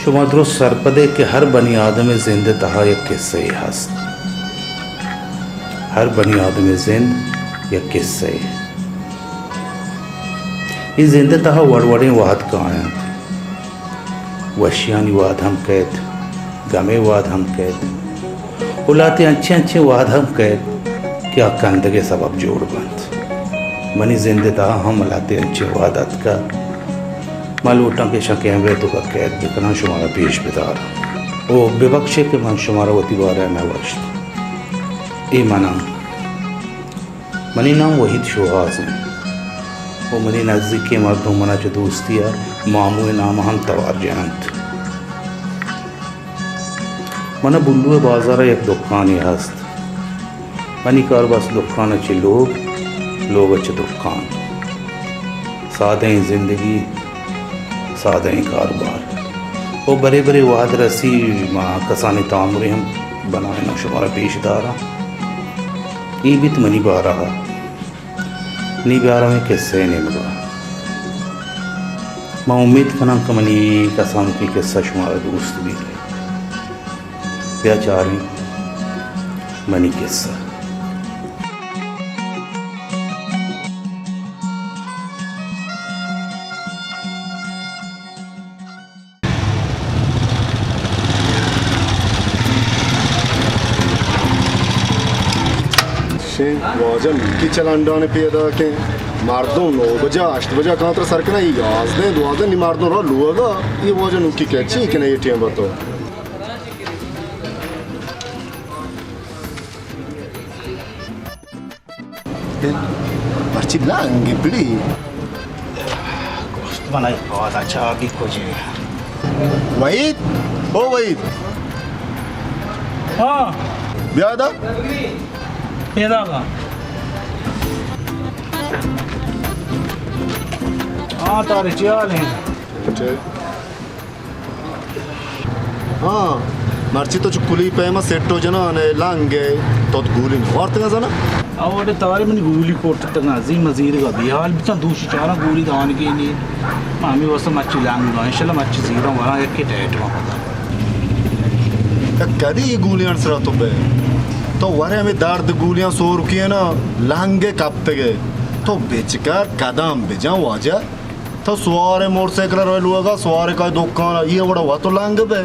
شما درست سرپد ئے کہ ہر بنی آدم ءِ زند ءِ تہا یک کسہ یے ہست۔ ہر بنی آدم ءِ زند یک کسہ یے۔ اے زند ءِ تہا وڑ وڑیں وہد کاینت۔ وشیانی وہد ہم کئیت، گمے وہد ہم کئیت۔ و لہتے انچیں انچیں وہد ہم کئیت کہ آ کندگ ءِ سبب جوڑ بنت۔ منی زند ءِ تہا ہم لہتے انچیں وہد اتکگ۔ من لوٹاں کہ اشاں کیمرہ ءِ توکا قید بکناں، شمارا پیش بداراں۔ او ببکشے کہ من شمارا وتی بارہ ءَ نہ گوشت۔ اے من آں۔ منی نام وحید شوہاز انت و منی نزیکیں مردم منا چہ دوستی ءَ مامو ءِ نام ءَ ہم توار جننت۔ منا بلو ءِ بازار ءَ یک دکانے ہست۔ منی کار بس دکان ءَ چہ لوگ، لوگ ءَ چہ دکان۔ سادہ ایں زندگی، سادہ ایں کاروبار۔ او برے برے وہد رسی، ما کسانیں تامرے ہم بنائیناں، شمارا پیش داراں۔ اے بیت منی بارہ ءَ۔ نی بیار ہمے کسہ ءِ نیمگ ءَ۔ من امیت کناں کہ منی کسانکی کسہ شمارا دوست بیت۔ بیا چاریں منی کسہ۔ شے واجہ نوکی چہ لنڈان پیداکیں۔ مردم نو بجہ، ہشت بجہ کانتر سر کناں، اے یازدہ، دوازدہ، نی مردم را لوگا۔ اے واجہ نوکی کئے چی کنئے اے ٹیم ءَ تو؟ مرچی لانگ پڑی۔ گوشت من ای پادا چابی کجے؟ وحید، او وحید۔ ہاں۔ بیا دا۔ پیدا کا۔ ہاں، تارے چیال ہیں۔ ہاں، مرچی تو چو کلی پیما سیٹ و جنان ئے، لنگ ئے، تو گولی نہ وارتگا زنا؟ آ وڑے تارے منی گولی کوٹتگا، زی مزیرگا بیحال بیتاں، دوشی چاراں گولی دانگی نی۔ ما ہمیں واسطہ مرچی لنگ آں، انشاءاللہ مرچی زیراں وراں یکے ٹیٹ ما پدا۔ یک کدی اے گولیاں سرا تو بے؟ تو ورے ہمیں درد گولیاں سور کیے نا، لنگ ئے کپتگے۔ تو بچکار قدم بجاں واجہ۔ تو سوار موٹر سائیکل روئے لوگا، سوار کائے دکان، یہ وڑا وت لنگ بے۔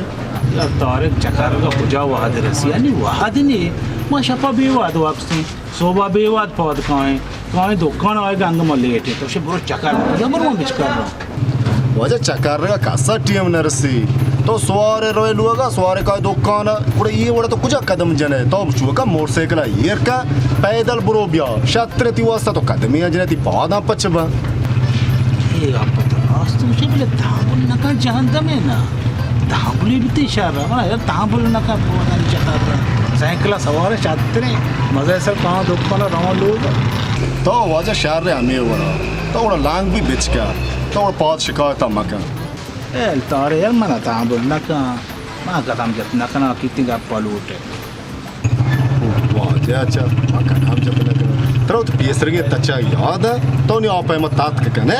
یار طارق، چکر کا کجا وہد رسی؟ یعنی وہد نہیں، ما شپا بے وہد واپس ہیں، صبح بے وہد پاد کائیں، کائیں دکان آئے گنگ ما لیٹ ہے، تو شے برو چکر، کجا برو بچکر رہا؟ واجہ چکر کا کسا ٹیم نہ رسی۔ تو سوار روئے لوگا، سوار کائے دکان، گڑا یہ وڑا تو کجا قدم جنے؟ تو چوکا موٹر سائیکل ایر کا، پیدل برو بیا، شتر تی واسطہ تو قدمی جنے، تی پاداں پچ با۔ اے گپ تو راست گوشے، بلے تحمل نہ کن جہندم ء نا۔ تحملی بیتے شر ء، یار تحمل نہ کن، پوزانی چکر ء۔ سائیکل ء سوار ء شتریں، مزہ ء سر کاں دکان ء روان لوگ۔ تو واجہ شر ء ہمے وڑا، تو وڑا لانگ بھی بچکا، تو وڑا پاد شکایت ء مکن۔ اے تارے یار، من ء تحمل نہ کن، ما قدم جت نہ کناں، کیتی گپ ء لوٹ ء۔ واجہ چہ ما کلام جت نہ کناں۔ ترا وت پیسرگیں تچگ یاد ء؟ تو نی آ پیم ء تاتک کن ئے؟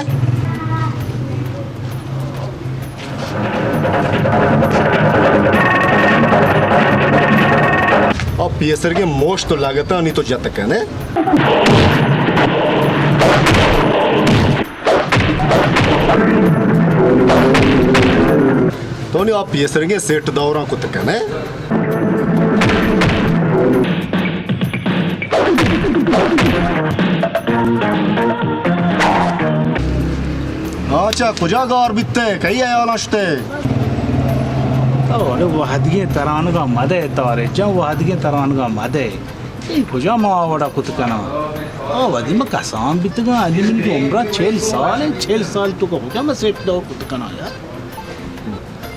آ پیسرگیں موشت و لگتانی تو جت کن ئے؟ تو نی آ پیسرگیں سیٹ دوراں کت کن ئے؟ آ چہ کجا گار بیت ئے؟ کئی ہیالاں شت ئے؟ تو اڑے وہدگیں ترانگاں مدئے تارے جان، وہدگیں ترانگاں مدئے۔ اے کجا ما آ وڑا کت کناں؟ آ وہدی ما کسان بیتگاں، انی منی عمرا چل سال انت، چل سال تو کجا ما سیٹ دور کت کناں یار؟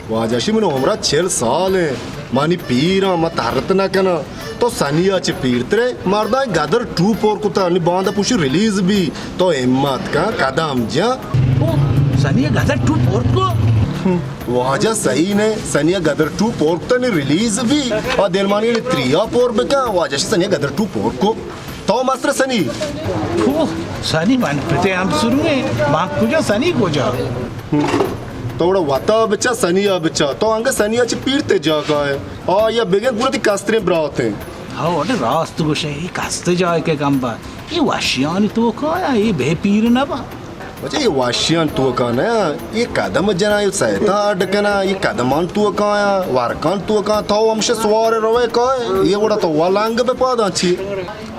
واجہ شی، من عمرا چل سال انت، مانی پیراں، ما ترت نہ کناں۔ تو سنیا چہ پیرترے مرداں گدر ٹو پور کتا، نی باندا پوشی ریلیز بی۔ تو ہمت کن، قدم جن۔ او، سنیا گدر ٹو پور کو؟ واجہ صحیح نے، سنیا گدر ٹو پور کتا، نی ریلیز بی۔ آ دلمانی نی تریا پور بکن، واجہ شی سنیا گدر ٹو پور کو۔ تو مستر سنی۔ پھو، سنی من پتے ہم سروے، ما کجا سنی کجا؟ تو وڑا وتا بچا، سنیا بچا۔ تو انگا سنیا چہ پیرتے جاگا ئے۔ آ یا بگن گڑا تی کستریں براتیں۔ ہو، اڑے راست گوشے، ای کست جاگے کم با۔ ای وشیانی توکا یا، ای بے پیر نہ با۔ بچہ، ای وشیان توکا نہ، ای قدم جنا، ای سیتا اڈ کنا، ای قدمان توکا یا، ورکان توکا، تو ہمشہ سوار روے کائے، ای وڑا تو ولنگ بہ پاداں چی؟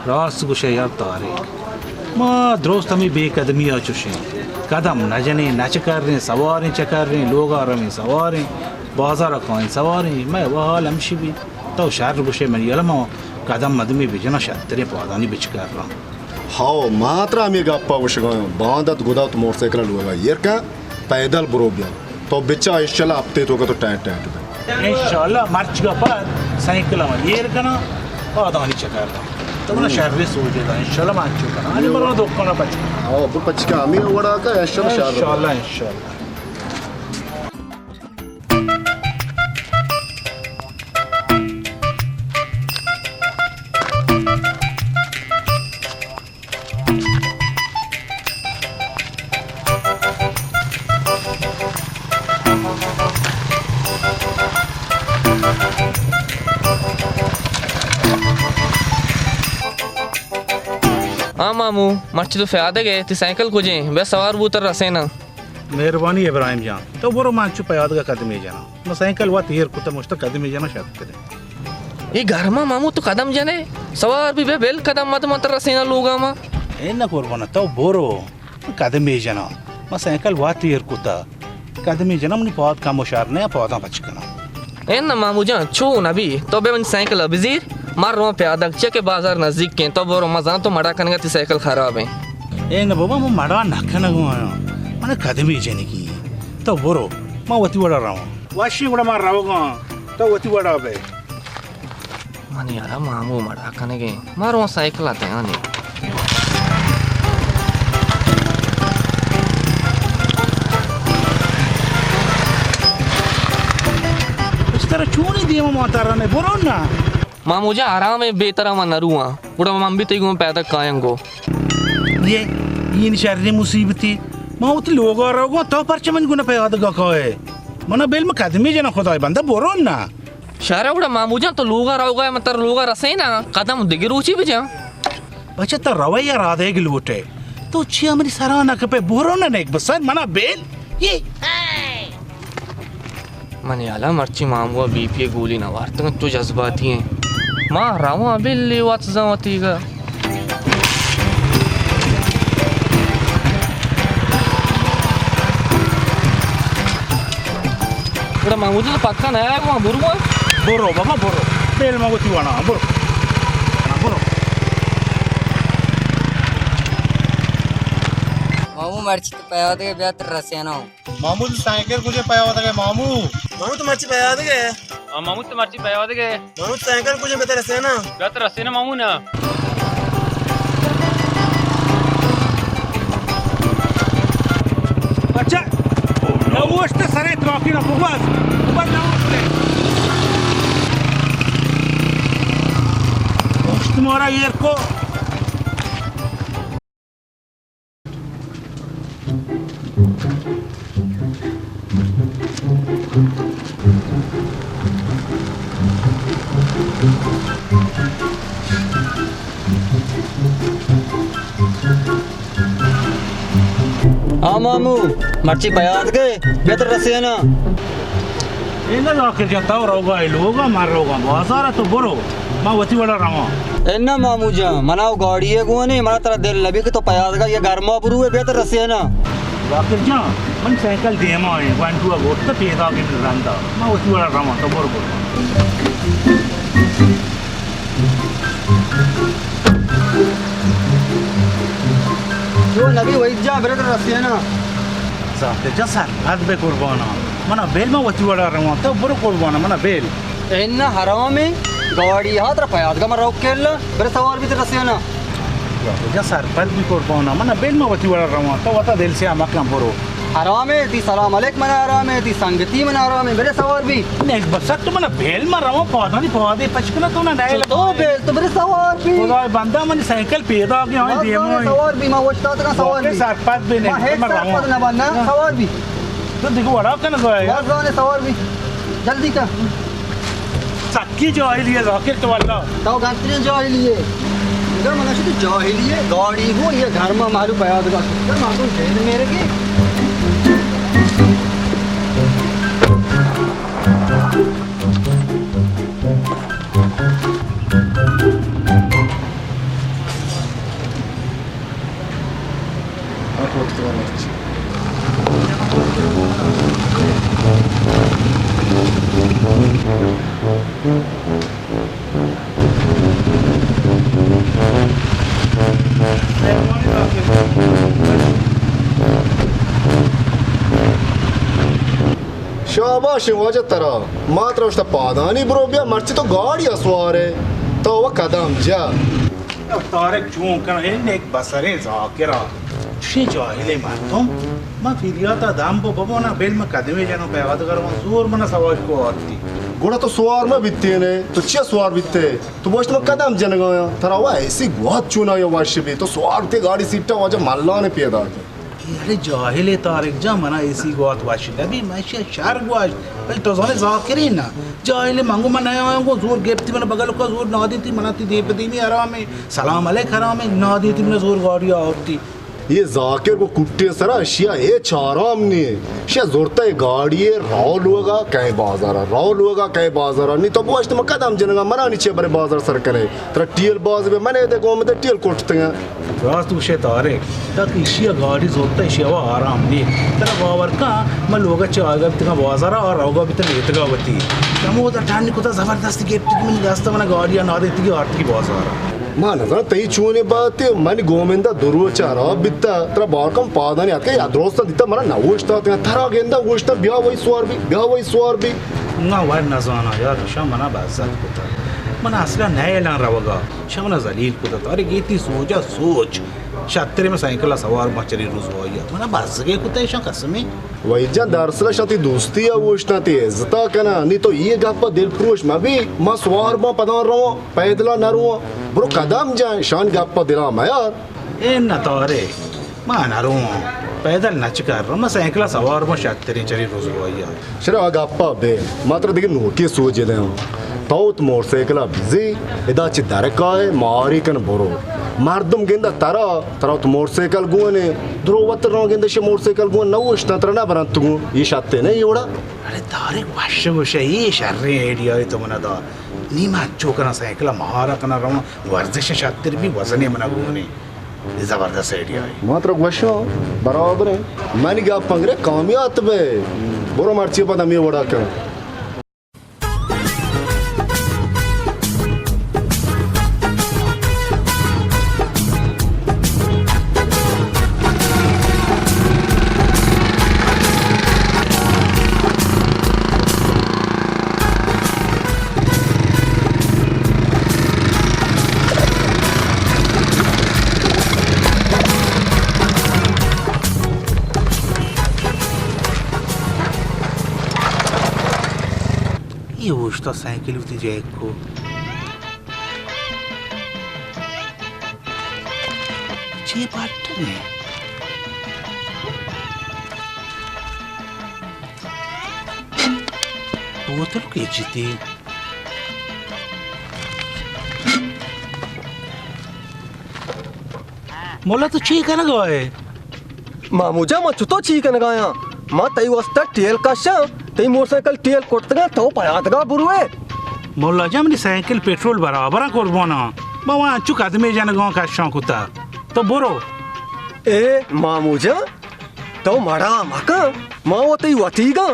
راست گوشے یار طارق، ما درست ہمے بے قدمی ء چشیں۔ قدم نہ جنیں، نہ چکریں، سواریں چکریں، لوگا رویں سواریں، بازار ء کائیں سواریں۔ مئے وحال ہمشی بیت۔ تو شر گوشے منی یلہ ما قدم مدمی بجناں، شتریں پادانی بچکراں۔ ہاو، ما ترا ہمے گپا گوشگا آں۔ باند ات گدات موٹر سائیکل لوگا ایر کن۔ پیدل برو بیا۔ تو بچا انشاءاللہ ہفتے توکا تو ٹائٹ ٹائٹ بے۔ انشاءاللہ مرچگا پد سائیکل ما ایر کناں، پادانی چکر داں۔ تو منا شر سوجے دا، انشاءاللہ من انچو کناں۔ انی مرا دکانا پچ کناں۔ او، بر پچ کا، ہمیں وڑا کا، انشاءاللہ شر۔ انشاءاللہ، انشاءاللہ۔ ہاں مامو، مرچی تو فیادگ ئے، تی سائیکل کجیں؟ بیا سوار بوتر رسیناں۔ مہربانی ابراہیم جان، تو برو، من انچو پیادگا قدمے جناں۔ من سائیکل وت ایر کتہ، مشتہ قدمے جناں شتریں۔ اے گرما مامو تو قدم جنے؟ سوار بی بے، بل قدم مد من تر رسیناں لوگا ما۔ اے نہ قربان، تو برو، قدمے جناں۔ من سائیکل وت ایر کتہ، قدمے جناں، منی پاد کم ہوشار نہ، پاداں پچ کناں۔ اے نہ مامو جان، چو نبی، تو بے منی سائیکل بزیر، من رواں پیادگ، چیا کہ بازار نزیک ایں، تو برو، من زاناں تو مڑا کنگا تی سائیکل خراب ایں۔ اے نہ بابا، من مڑا نہ کنگا آیاں، من قدمے جنگی۔ تو برو، من وتی وڑا رواں۔ وشی گڑا من روگاں، تو وتی وڑا بے۔ منی یارا مامو مڑا کنگیں، مارو سائیکل آتے آنے۔ اس طرح چونی دیما ماتارانے برو نا۔ مامو جان آرام بے، ترا من نرواں، گڑا من بھی تئی گوں پیدک کایاں گو۔ یہ، یہ شریں مصیبتی۔ ما وتی لوگا روگاں، تو پرچہ من گنا پیادگا کائے؟ منا بل، من قدمی جناں، خدای بندہ برو نا۔ شر گڑا مامو جان، تو لوگا روگا، من تر لوگا رسیناں، قدم دگہ روچی بجاں۔ بچہ تو روے یا رادے گلوٹے؟ تو چیا منی سرا نہ کپے؟ برو نہ نیک بسر، منا بیل۔ یہ۔ منی حالا مرچی مامو بی پی گولی نہ وارتگ، تو جذباتی ہیں۔ ما رواں بلی وت زاں وتیگا۔ گڑا مامو جان پکا نہ آئے گو، برو۔ برو بابا، برو۔ بیل ما وتی وانا، برو۔ برو۔ مامو مرچی تو پیادگے، بیا تر رسینا۔ مامو تو سائیکل کجے پیادگے مامو؟ مامو تو مرچی پیادگے۔ ہاں، مامو تو مرچی پیادگے۔ مامو تو سائیکل کجے، بیا تر رسینا۔ بیا تر رسینا مامو نا۔ اچھا، نہ اوشت سرے تراکی نہ بگوز، بگوز نہ اوشت۔ اوشت مارا ایر کو۔ آ مامو، مرچی پیادگے، بیا تر رسینا۔ اے نہ ذاکر جان، تو روگا اے لوگا، من روگا بازارا، تو برو، من وتی وڑا رواں۔ اے نہ مامو جان، منا و گاڑی ئے گونے، منا ترا دل نبی کہ تو پیادگا یہ گرما بروے، بیا تر رسینا۔ ذاکر جان، من سائیکل دیما ایں، گوانڈوا گوشت پیداگیں رندا، من وتی وڑا رواں، تو برو برو۔ چو نبی وحید جان، برے تر رسینا۔ ذاکر جان سرپد بے قربانا، منا بیل، من وتی وڑا رواں، تو برو قربانا، منا بیل۔ اے نہ حرامیں، گاڑی ہا ترا پیادگا من روک کلا، برے سوار بیت رسینا۔ ذاکر جان سرپد بے قربانا، منا بیل، من وتی وڑا رواں، تو وتا دل سیاہ مکن، برو۔ حرامے، تی سلام علیک منا حرامے، تی سنگتی منا حرامے، برے سوار بی۔ نیک بسر تو منا بیل، من رواں، پادانی پادے پچ کنا، تو نہ نئے تو بیل، تو برے سوار بی۔ خدای بندہ، منی سائیکل پیداگے، آئی بس دیما برے آئی۔ سوار بی، ما وشتاتگا سوار بی۔ سرپد بی، ما نیک ہیچ بسر، من رواں۔ سرپد نہ بننا، ہاں۔ سوار بی۔ تو دگہ وڑا کن گویا یار۔ یار زانے سوار بی۔ جلدی کن۔ سکی جاہلی ئے ذاکر تو واللہ۔ تو گنترین جاہلی ئے۔ اگر من شد جاہلی ئے، گاڑی ہو یا گھر ما مارو پیاد گا۔ اگر مردم جہد میرے کی۔ شاباش واجہ ترا، ما ترا گوشتا پادانی برو بیا، مرچی تو گاڑی ء سوار ئے، تو و قدم جا۔ طارق چون کن، اے نیک بسریں ذاکرا، چشیں جاہلیں مردم، ما فریاتا دم بو ببو نا، بل من قدمے جنوں پیادگا رواں، زور منا سوار کو آتی۔ گڑا تو سوار مہ بیتینے، تو چیا سوار بیتے؟ تو بوشت من قدم جنگایاں، ترا و ایسی گوات چونایا وش بی، تو سوار بیتے گاڑی سیٹا واجہ ملان پیدا۔ اے اڑے جاہلے طارق جان، منا ایسی گوات وش نہ بی، من ایشی شر گوشت، بلے تو زانے ذاکرین نا۔ جاہلے من گو من نیایاں گو زور گپتی من بغل کو زور نادیتی، منا تی دیم پہ دیمی حرامے، سلام علیک حرامے، نادیتی من زور گاڑی آورتی۔ اے ذاکر گو کٹے سرا، اشیا ہچ آرام نی۔ اشیا زورتا اے گاڑی رو لوگا کئے بازارا، رو لوگا کئے بازارا۔ نی تو بوشت من قدم جنگا، منا نی چے برے بازار سر کنے۔ ترا ٹیل باز بے، منے دے گوم دے ٹیل کٹتگا۔ راست گوشے طارق، تک ایشی ء گاڑی زرتہ ایشی ء آرام نی۔ ترا باور کن، من لوگ ء چہ آیگا بیتگاں بازار ء، آ روگا بیتن ایتگا وتی۔ کمو دا ٹانی کتا زبردست گپتگی منی دست ء، من گاڑی ء نادیتگی آرتگی بازار ء۔ ما نزان تئی چونیں بات ء، منی گومندہ دو روچ ء ہراب بیتا، ترا باور کن پادانی اتکا یا درست دیتا منا نہ اوشتاتگا، ترا گندا اوشتا بیا وئی سوار بی، بیا وئی سوار بی۔ انگا ور نزانا یار، اشاں منا بزت کتا۔ من اصلا نہ ایلاں روگا۔ شمنا ذلیل کتہ۔ طارق، اے تئی سوج ء سوچ۔ شترے من سائیکل ء سوار باں چرے رسوائی ء۔ منا بزگے کتہ ایشاں قسمے۔ وحید جان، دراصل اشاں تئی دوستی ء اوشتاں، تئی عزت ء کناں۔ نی تو اے گپ ء دل پروش مہ بی، ما سوار باں پداں رواں، پیدل ء نہ رواں۔ برو قدم جان، شان گپ ء دل ء میار۔ اے نہ طارق، ما نہ رواں، پیدل نہ چکر رواں، ما سائیکل ء سوار باں شتریں چرے رسوائی ء۔ شرے آ گپا بے، ما ترا دگہ نوکیں سوجے دیاں۔ تو وت موٹر سائیکلا بزی، ادا چہ در کائے، ماری کن برو۔ مردم گندہ ترا، ترا وت موٹر سائیکل گون اے، درو وت رو گندہ شے موٹر سائیکل گون نہ اوشتاں، ترا نہ برنت گون، اے شتے نہ اے وڑا۔ ارے طارق وش گوشے، اے شریں آئیڈیا تو منا دا۔ نی ما انچو کناں سائیکلا مہارا کناں رواں، ورزش شتر بی وزنے منا گون اے۔ اے زبردست آئیڈیا اے۔ ما ترا گوشاں برابر ایں۔ منی گپ انگرے کامیات بے۔ برو مرچی پد ہمے وڑا کن۔ اے اوشتا سائیکل وتی جیک کو۔ چے پٹ نے؟ بوتل کے چیتی؟ مولا، تو چی کنگا ئے؟ مامو جان، من چتو چی کنگایاں؟ من تئی واسطہ ٹیل کشاں، تئی موٹر سائیکل ٹیل کٹتگاں، تو پیادگا بروئے۔ مولا جان، منی سائیکل پٹرول برابراں قرباناں، من وا انچو قدمے جنگاں کشاں کتا، تو برو۔ اے مامو جان، تو مڑا مکن، ما و تئی وتیگاں۔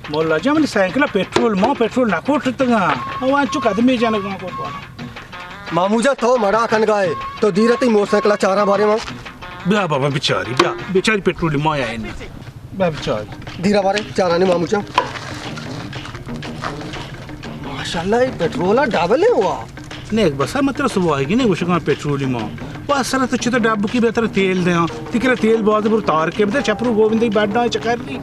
مولا جان، منی سائیکل ء پٹرول، ما پٹرول نہ پٹتگاں، ما انچو قدمے جنگاں قربان۔ مامو جان، تو مڑا کنگائے، تو دیر تئی موٹر سائیکل ء چاراں بارے ما۔ بیا بابا بچاری، بیا بچاری پٹرول ما یا ان۔ بیا بچاری۔ دیر بارے چارانی مامو جان۔ ماشاءاللہ، اے پٹرول ء ڈبل اے وا۔ نیک بس، من ترا صبح آئیگی نے گوشگاں پٹرولی ما۔ وا سر تو چتو ڈب کی بہتر تیل دیاں۔ تکرا تیل باز بر تار کے بدے چپرو گوبندے بڈا چکر لی۔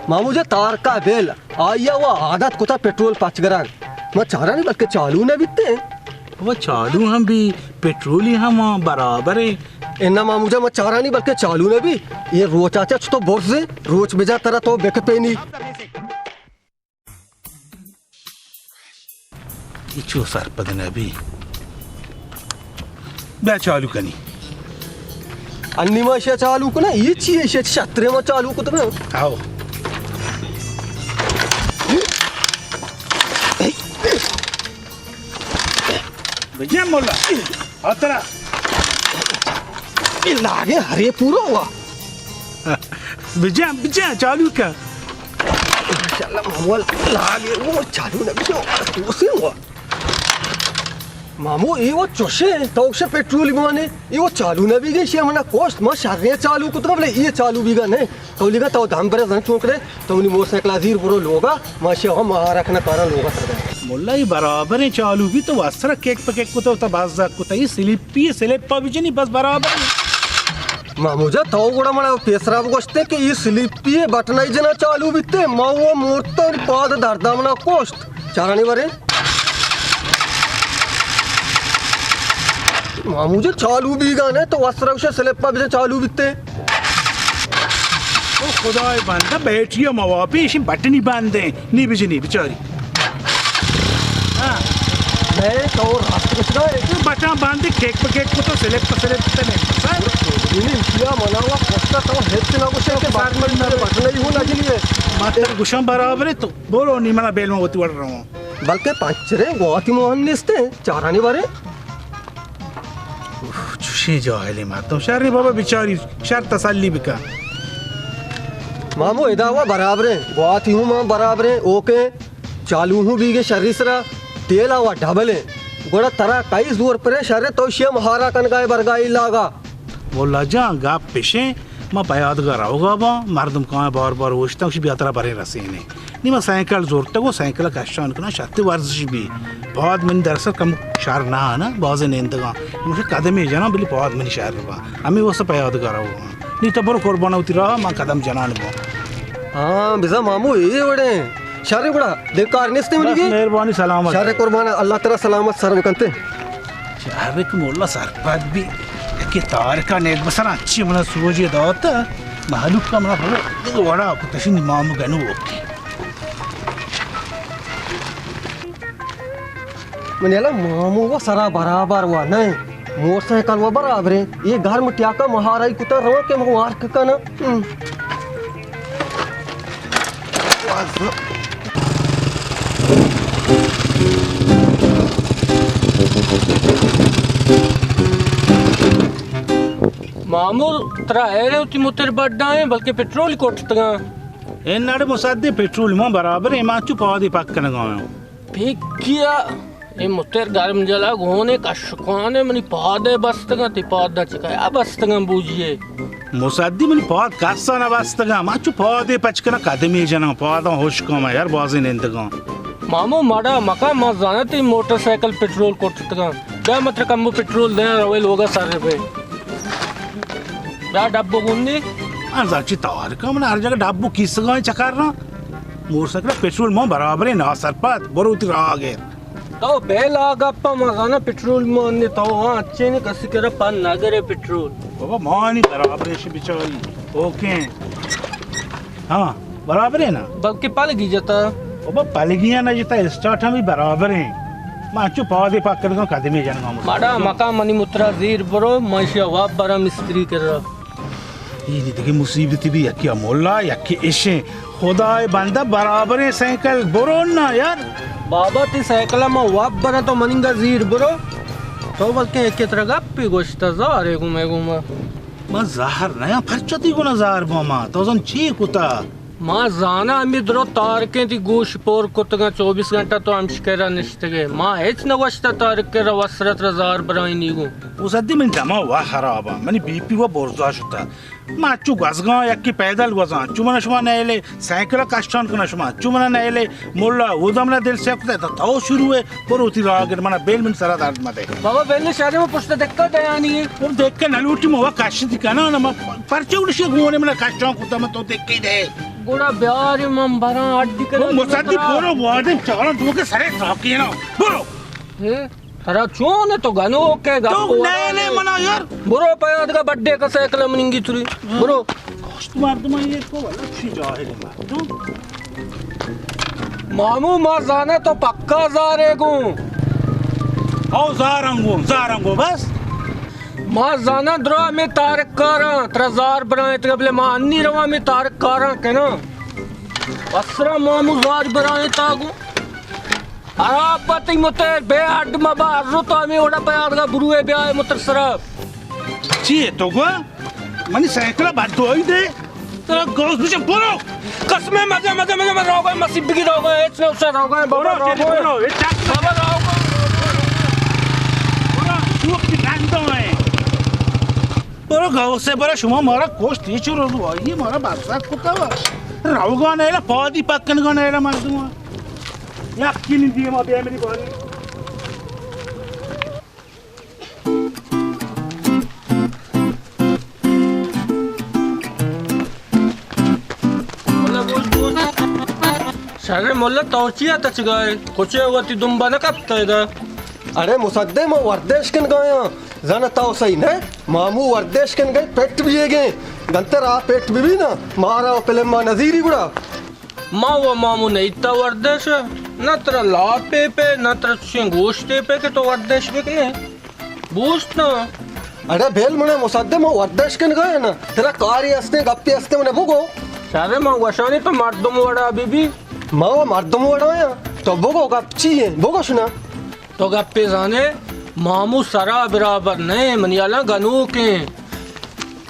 مامو جان، تار کا بیل، آیا وا عادت کتا پٹرول پچ گرگ۔ ما چارانی بلکہ چالو نہ بیتے۔ وا چالو ہم بی، پٹرولی ہم برابر اے۔ انا مامو جان، ما چارانی بلکہ چالو نہ بی۔ اے روچ آ چہ تو برزے، روچ بجا ترا تو بکپینی۔ اے چو سرپد نہ بی۔ بیا چالو کنی۔ انی ما اشیا چالو کناں، اے چی اے؟ اشیا شترے ما چالو کتگ۔ آؤ۔ بجن مولا۔ آترا۔ اے لاگے ہرے پورا ہوا۔ بجن، بجن، چالو کن۔ ماشاءاللہ، مامو لاگے، او چالو نہ بجن، تو سے ہوا۔ مامو، اے وت چوشے، تو گوشے پٹرول مانے، اے وت چالو نہ بیگے، شے منا کوشت، ما شریں چالو کتگا، بلے اے چالو بیگا نہ۔ تو لیگا تو دم برے زن چون کرے، تو منی موٹر سائیکل زیر برو لوگا، ما شے ہم مہارا کنا کارا لوگا سر دے۔ مولا، اے برابر ہیں، چالو بی تو واسرا کیک پہ کیک کتا، تا باز زک کتا، اے سلیپی، سلیپا بجنی، بس برابر ہیں۔ مامو جان، تو گڑا منا پیسرا گوشتے کہ اے سلیپی ہے، بٹنائی جنا چالو بیتے، ما وہ مورتا پاد دردا منا کوشت۔ چارانی بارے۔ مامو جان، چالو بیگا نہ، تو وسرا گوشے سلپا بجن چالو بیتے۔ او خدائے بندہ، بیٹری ما واپی، ایشی بٹنی بندے، نی بجنی بچاری۔ ہاں۔ میں تو راست گوشگا ہے۔ تو بٹن بندے، کیک پہ کیک کو تو سلپ پہ سلپ تے نہیں پسند۔ نہیں، کیا منا ہوا، کستا تو ہچ نہ گوشے کہ سر بٹن پر نہ بٹن ہی ہو نہ جنی ہے۔ ماتر گوشم برابر ہے تو۔ برو نی منا بیل ما وتی وڑ رواں۔ بلکہ پنچریں گواتی موہن نیستیں، چارانی بارے۔ اوف، چوشیں جاہلیں مردم۔ شر بابا بچاری، شر تسلی بکن۔ مامو ادا وا برابریں، گواتی ہوں ما برابریں، اوکیں، چالو ہوں بیگے شری سرا، تیلا وا ڈبلیں۔ گڑا ترا کئی زور پرے شر تو شے مہارا کنگائے برگائی لاگا۔ مولا جان، گپ پشیں، ما پیادگا روگا باں، مردم کاں بار بار اوشتاں، گوشی بیا ترا بریں رسینے۔ نی ما سائیکل زورتگ و سائیکل کشان کناں، شرط ورزش بی۔ پاد منی دراصل کم شر نہ نا، بازیں نندگاں۔ گوشی قدمی جناں، بلی پاد منی شر با۔ ہمیں واسطہ پیادگا روگا۔ نی تو برو قربان وتی راہ، ما قدم جنان با۔ ہاں، بزاں مامو اے وڑیں۔ شر گڑا، دگہ کار نیست منی بس گی؟ مہربانی، سلامت۔ شر قربان، اللہ ترا سلامت سر بکنتے۔ شر کہ مولا سرپد بی، یکے تارکا نیک بسر انچی منا سوجی دات، مہلوک کا منا بڑا وڑا کتشی نمام گنو اوکے۔ من یلا مامو و سرا برابر و نہ، موٹر سائیکل و برابر ہے، یہ گھر مٹیا کا مہارائی کتا رواں کہ مو وارک کنا۔ ہم۔ مامو، ترا حیرے وتی موتر بڈا ہیں، بلکہ پٹرول کٹتگاں۔ اے نڑ مصدق، پٹرول ما برابر ہیں، ما چو پادے پک کنگا ہیں۔ پھکیا، اے متر گرم جلا گونے کشکانے منی پادے بستگاں، تی پاد نہ چکایا بستگاں بوجیے۔ مصدی منی پاد کسا نہ بستگاں، ما چو پادے پچ کناں قدمی جناں، پاداں ہشکاں ما یار بازیں نندگاں۔ مامو مڑا مکا، ما زاناں تی موٹر سائیکل پٹرول کٹتگاں۔ بیا متر کمو پٹرول دے روے لوگا سر ربے۔ بیا ڈبو گندی۔ من زانچی تارکاں، من ہر جگہ ڈبو کیسگاں چکر رہاں۔ موٹر سائیکل پٹرول ما برابریں ناسرپد، برو تی راہ گر۔ تو بیل آ گپا مزانا پٹرول مانے تو ہاں اچھے نے کسی کرا پن نہ گرے پٹرول۔ بابا مانی برابریں شی بچاری۔ اوکے۔ ہاں، برابریں نا؟ بلکہ پلگی جتا۔ بابا پلگیاں نہ جتا، اسٹارٹ ہم بھی برابریں۔ ما چو پادے پک کردوں قدمی جنگا مڑا مکا منی مترا زیر برو، ما شیا واب برا مستری کرا۔ اے نی دگہ مصیبتی بی، یکی ء ملا، یکی اشیں۔ خدائے بندہ برابریں سائیکل برو نا یار۔ بابا تی سائیکل ء ما واب براں تو مننگا زیر برو۔ تو بلکیں یکی ترا گپی گوشتا زارے گومے گوما۔ من زہر نیاں، پرچا تی گنا زہر باں ما؟ تو زن چی کتا؟ ما زاناں ہمے درو تارکیں تی گوش پور کتگاں، چوبیس گھنٹہ تو ہمشکرا نشتگے۔ ما ہچ نہ گوشتہ تارک کرا وسرت را زار برائینی گوں۔ او سدی منی دما وا خرابا، منی بی پی وا برزا شتا۔ ما چو گوزگاں یکی پیدل گوزاں، چو منا شما نیلے سائیکل کشان کنا شما، چو منا نیلے ملا، اودا منا دل سیاہ کتا، تو شروع ہے۔ برو تی راہ گر، منا بیل من سرا درد مدے۔ بابا بیل شادی ما پشت دکا دیانی ہے۔ او دکا نہ لوٹی، ما کشتی کنا نا، ما پرچہ اڑشی گونے منا کشان کتا، ما تو دکی دے۔ گڑا بیار من براں اڈی کنا۔ او مصدی برو وادے چاراں تو کے سرے تاکینا۔ برو۔ ہے؟ ترا چون ہے؟ تو گنوک ہے، تو گپ نئیلے منا یار۔ برو پیادگا بڈے کا سائیکل مننگی تری۔ برو۔ گوشت مردم یہ کو ولا چی جاہل ہے مردم۔ مامو، ما زانا تو پکا زارے گوں۔ او زارنگو، زارنگو بس۔ ما زانا درا میں تارک کاراں، ترا زار برائیں تگا بلے ما انی رواں میں تارک کاراں کنا۔ اسرا مامو زار برائیں تاگو۔ خراب پتی متر بے اڈ مبا، ارو تو ہمیں وڑا پیادگا بروے بیائے متر سرا۔ چی ہے تو گو؟ منی سائیکل بد دوائی دے۔ ترا گوز بچم برو۔ قسم مزہ مزہ مزہ من روگا، مسیب بگی روگا، ہچ نہ اسا روگا، بابا برو، روگا۔ برو، اے چک بابا روگا۔ برو، سوک کی گندو ہے۔ برو گاؤ سے برو، شما مارا کوشت، یہ چو رسوائی مارا بادشاہ کتا۔ روگا نیلا، پادی پکن گا نیلا مردم۔ یک کی نہیں دیے ما بیا میری باری۔ شر ملا، تو چیا تچگائے؟ کچے وتی دمبا نہ کپتا ادا؟ اڑے مصدق، ما وردش کن گایاں۔ زن تو صحیح نہ، مامو وردش کن گئے، پٹ بھی گئے۔ گنتر آ پٹ بھی بھی نا، مارا و پلم ما نظیری گڑا۔ ما و مامو نیتا وردش، نہ ترا لاپے پہ، نہ ترا چشیں گوشتے پہ کہ تو وردش بکنے۔ بوشت نہ۔ اڑے بیل منے مصدق، ما وردش کن گئے نا۔ ترا کاری ہستے، گپی ہستے، منے بگو۔ شرے ما گوشانی تو مردم وڑا بی بی۔ ما و مردم وڑا یا۔ تو بگو گپ چی ہے؟ بگوش نا۔ تو گپے زانے، مامو سرا برابر نہ، منی حالاں گنوکیں۔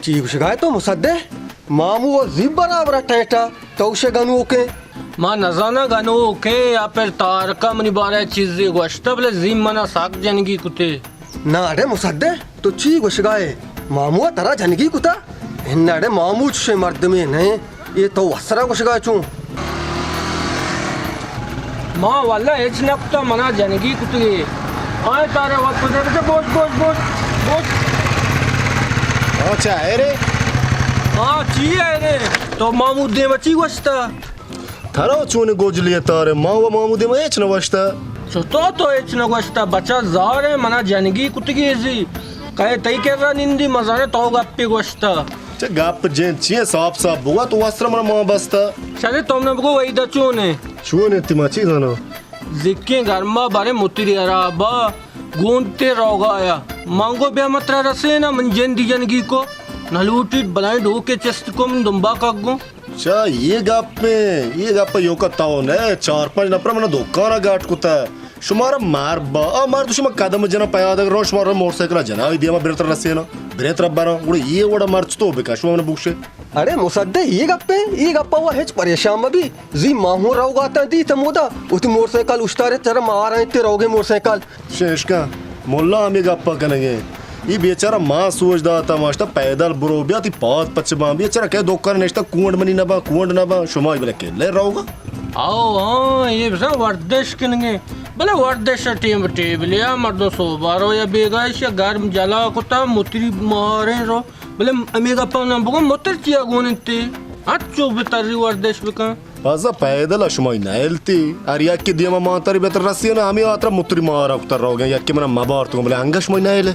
چی گوشگائے تو مصدق؟ مامو و زیب برابر ٹیٹا، تو گوشے گنوکیں۔ ما نزاناں گنوکیں یا پر تارکا منی بارے چیزے گوشتہ، بلے زیم منا سک جنگی کتے۔ نا اڑے مصدق، تو چی گوشگائے؟ مامو ترا جنگی کتا؟ انہ اڑے مامو چشیں مردمے نئے، اے تو وسرا گوشگا چون؟ ما واللہ ہچ نہ کتا، منا جنگی کتگے۔ آئے تارے وقت دے بچے، بوش، بوش، بوش، بوش۔ ہاں، چا ہے رے؟ ہاں، چی ہے رے؟ تو مامو دیما چی گوشتا؟ ترا چون گوجلی تارے، ما و مامو دیما ہچ نہ گوشتا۔ چطور تو ہچ نہ گوشتا؟ بچا زار ہے، منا جنگی کتگی زی۔ کئے تئی کرا نندی، مزانے تو گپی گوشتا۔ چہ گپ جن چی ہے؟ صاف صاف بگو، تو وسر منا مان بستا۔ شرے تو منا بگو، وحیدہ چون ہے؟ چون ہے تی ما چی زانا؟ زکیں گرما بارے متری عرابا گونتے روگایا۔ مانگو بیا مترا رسینا، من جندی جنگی کو۔ نہ لوٹیت بلائیں ڈوکے چست کو من دمبا کگوں۔ چا یہ گپ ہیں، یہ گپ یوکا تاو نے، چار پنچ نفر منا دکانا گاٹ کتا۔ شمارا مار با، آ مار تو شما قدم جنا پیادگ رو، شمارا موٹر سائیکل جنا، دیما برتر رسینا، برتر برا، گڑا یہ وڑا مرچ تو بکا، شما منا بوشے۔ اڑے مصدق، یہ گپ ہیں، یہ گپ ہوا ہچ پریشان مبی، زی ماہون روگا تا دی تمودا، وتی موٹر سائیکل اشتارے تر مارا تے روگے موٹر سائیکل۔ شیشکا، ملا ہمے گپا کنگے۔ ای بیچارہ ما سوج داتا، ماشتا پیدل برو بیا، تی پاد پچ بان، بیچارہ کئے دکان نشتا، کونڈ منی نبا، کونڈ نبا، شما بلے کلے روگا۔ آو ہاں، یہ بزاں وردش کنگے۔ بلے وردش ٹیم ٹیبلیا، مردم صوبہ رو یا بیگاش یا گرم جلا کتا، متری ماریں رو۔ بلے ہمے گپا نہ بگو، متر چیا گون انت؟ ہنچو بتری وردش بکن۔ بازا پیدل ء شمائی نئیلتی۔ ہر یکے دیما مانتاری بہتر رسی نا، ہمے ہاترا متری مارا کتر روگیں، یکے منا مبارت گوں، بلے انگا شمائی نئیلے۔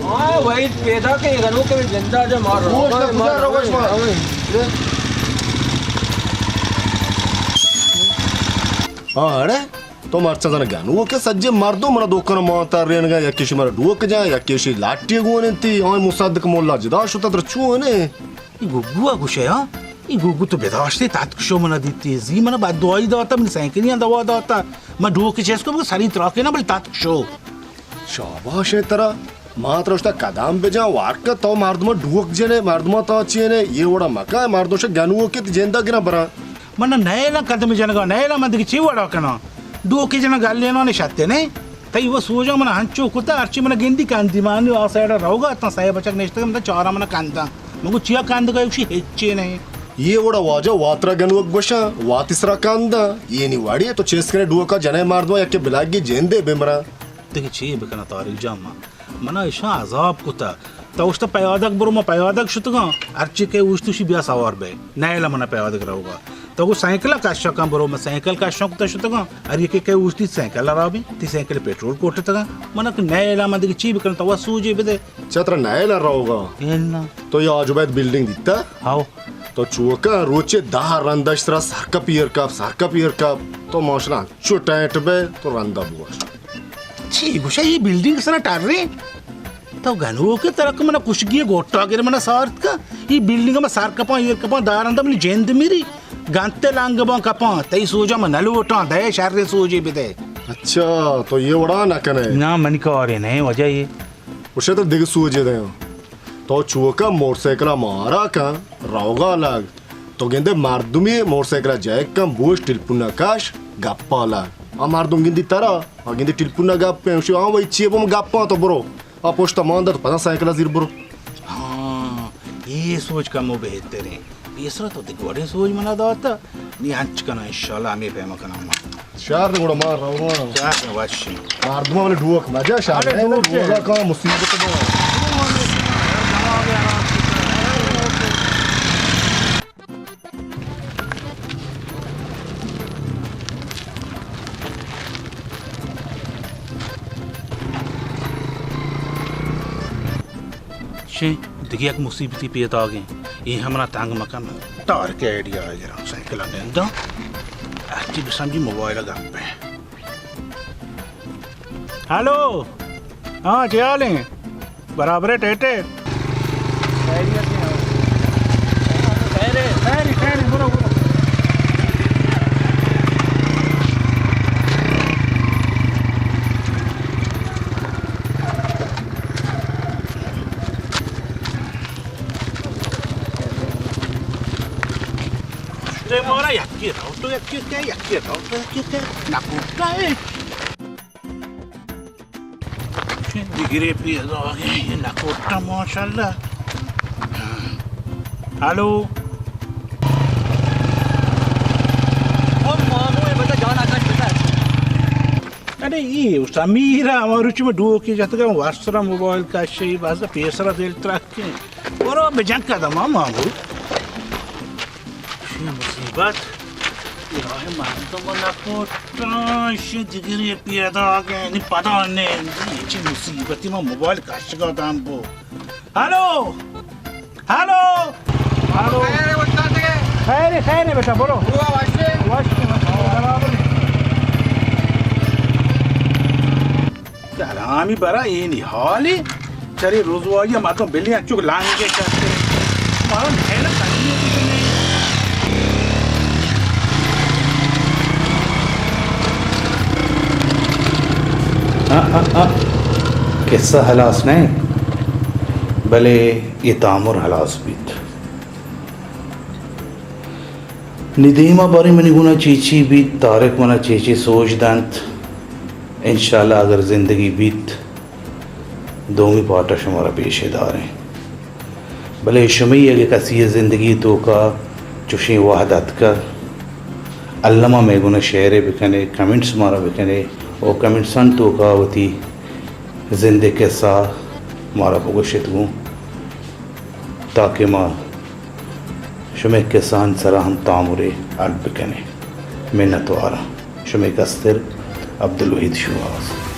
ہاں، وحید پیدا کہ گنوکے زندہ جا مار روگا، مار روگا۔ ہاں، اڑے، تو مرچا زن گنوکے سجے مردم منا دوکن مانتار رینگا، یکے شی مارا ڈوک جا، یکے شی لاٹی گون انتی، آئی مصدق مولا جدا شتا، تر چون ہے؟ ای گوگو ء گوشے، ہاں؟ ای گوگو تو بداشتے، تتک شو منا دیتی، زی منا بددعائی داتا، منی سینکلیاں دوا داتا۔ من ڈوک چست کو، بگو سری تراکے نا، بلے تتک شو۔ شاباش ہے ترا، ما ترا اشتا قدم بجا، وارکا تو مردم ڈوک جنے، مردم تا چینے، یہ وڑا مکا، مردم شا گنوکے تی جندا گرا برا۔ من نئیلاں قدم جنگا، نئیلاں من دگہ چی وڑا کناں؟ ڈوکے جناں گلیناں نشتے نے؟ تئی و سوجاں من ہنچو کتا، ہرچی من گندی کندی، من آ سائیڈا روگا اتاں، سئے بچک نشتگ، من چاراں من کنداں۔ من گو چیا کندگا؟ گوشی ہچے نہ۔ یہ وڑا واجہ واترا گنوک گوشاں، واتی سرا کنداں۔ یہ نی وڑی تو چیز کنے ڈوکا جنئے مردماں یکے بلاگی جندے بمراں۔ دگہ چی بکناں طارق جان؟ من منا اشاں عذاب کتا۔ تو اشتا پیادگ برو، ما پیادگ شتگاں۔ ہرچی کہ اوشتوشی بیا سوار بے۔ نئیلا منا پیادگ روگا۔ تو گو سائیکل کشا کن برو، من سائیکل کشا کتا شتگاں۔ ہر یکے کہ اوشتی سائیکل را بی، تی سائیکل پٹرول کوٹتگاں۔ من کہ نئیلا من دگہ چی بکناں، تو سوجے بدے۔ چہ ترا نئیلا روگا؟ انا۔ تو یا آج بیت بلڈنگ دیتا؟ ہاو۔ تو چوکا روچے دہ رندش ترا سرکپ ایر کپ، سرکپ ایر کپ۔ تو ماشاءاللہ چو ٹائٹ بے، تو رندا بوش۔ چی گوشا، یہ بلڈنگ سرا ٹریں؟ تو گنوکے، ترا کہ منا کشگی گوٹا گر منا سارت کا۔ یہ بلڈنگ ما سر کپاں، ایر کپاں، دارندا منی جند میری۔ گنتے لانگ باں کپاں، تئی سوجا من نہ لوٹاں، دے شر سوجے بدے۔ اچھا، تو یہ وڑا نہ کنے؟ نا، منی کارے نہ، وجہ یہ۔ گوشے تو دگہ سوجے دیاں۔ تو چوکا موٹر سائیکل مارا کن، روگا لگ۔ تو گندے مردمی موٹر سائیکل جیک کن، بوش ٹلپونا کش، گپا لگ۔ آ مردم گندی ترا، آ گندی ٹلپونا گپ پہ، گوشی، ہاں وہی چیے بم گپاں تو برو۔ آ پشت مان دات، پدا سائیکل زیر برو۔ ہاں، یہ سوچ کمو بہتریں۔ پیسرا تو دگہ وڑیں سوچ منا داتا۔ نی انچ کنا، انشاءاللہ ہمیں پیما کنا ما۔ شہر گڑا ما روان۔ شہر وشی۔ مردم والے ڈوک مجا شہر۔ ارے ڈوک ڈوک کام مصیبت با۔ شے، دگہ یک مصیبتی پیداگیں۔ اے ہم منا تنگ مکن۔ ٹارک آئیڈیا آ گراں، سائیکل ننداں۔ ہرچی بسمجی موبائل گپ ہے۔ ہیلو۔ ہاں، چے حال ہیں؟ برابر ہے، ٹیٹ ہے؟ خیر ہے، خیر ہے، خیر ہے، برو، برو۔ تے مارا یکی رو تو یکی کہ، یکی رو تو یکی کہ، نہ کوٹا ہے۔ دگرے پیدا آگے، یہ نہ کوٹا ماشاءاللہ۔ ہیلو۔ او مامو، یہ بتا جان آکاش بتا۔ ارے یہ سمیر ہمارو چی میں ڈوکی جتگا، واسرا موبائل کشی، بس پیسرا دل ترکے۔ برو بجن قدم، ہاں، مامو۔ چی مصیبت؟ الہی، مردم نہ کوٹاں، شی دگری پیدا آگے، نی پدا نے، چی مصیبتی، ما موبائل کشگا دام بو۔ ہیلو؟ ہیلو؟ ہیلو؟ خیر ہے، استاد؟ خیر ہے، خیر ہے بیٹا، برو۔ ہوا واشے؟ واشے، واشے، برابر ہے۔ سلامی برا اینی حالی، چرے روزوائی مردم بلی انچو لانگے چاہتے۔ مارا نہلا تنگی ہے۔ آ، آ، آ۔ قصہ ہلاس نہ، بلے یہ تامر ہلاس بیت۔ نی دیما باریں منی گونا چی چی بیت، طارق منا چی چی سوج دنت۔ انشاءاللہ اگر زندگی بیت، دومی پارٹا شمارا پیش داریں۔ بلے شمئی اگہ کسی زندگی توکا چوشیں وہد اتکا، الما مئے گونا شیئرے بکنے، کمنٹس مارا بکنے، او کمنٹسان توکا وتی زندے قصہ مارا بگوشت گوں۔ تاکہ ما شمئے کسان سرا ہم تامرے اڈ بکنیں۔ منتواراں۔ شمئے کستر عبدالوحید شوہاز۔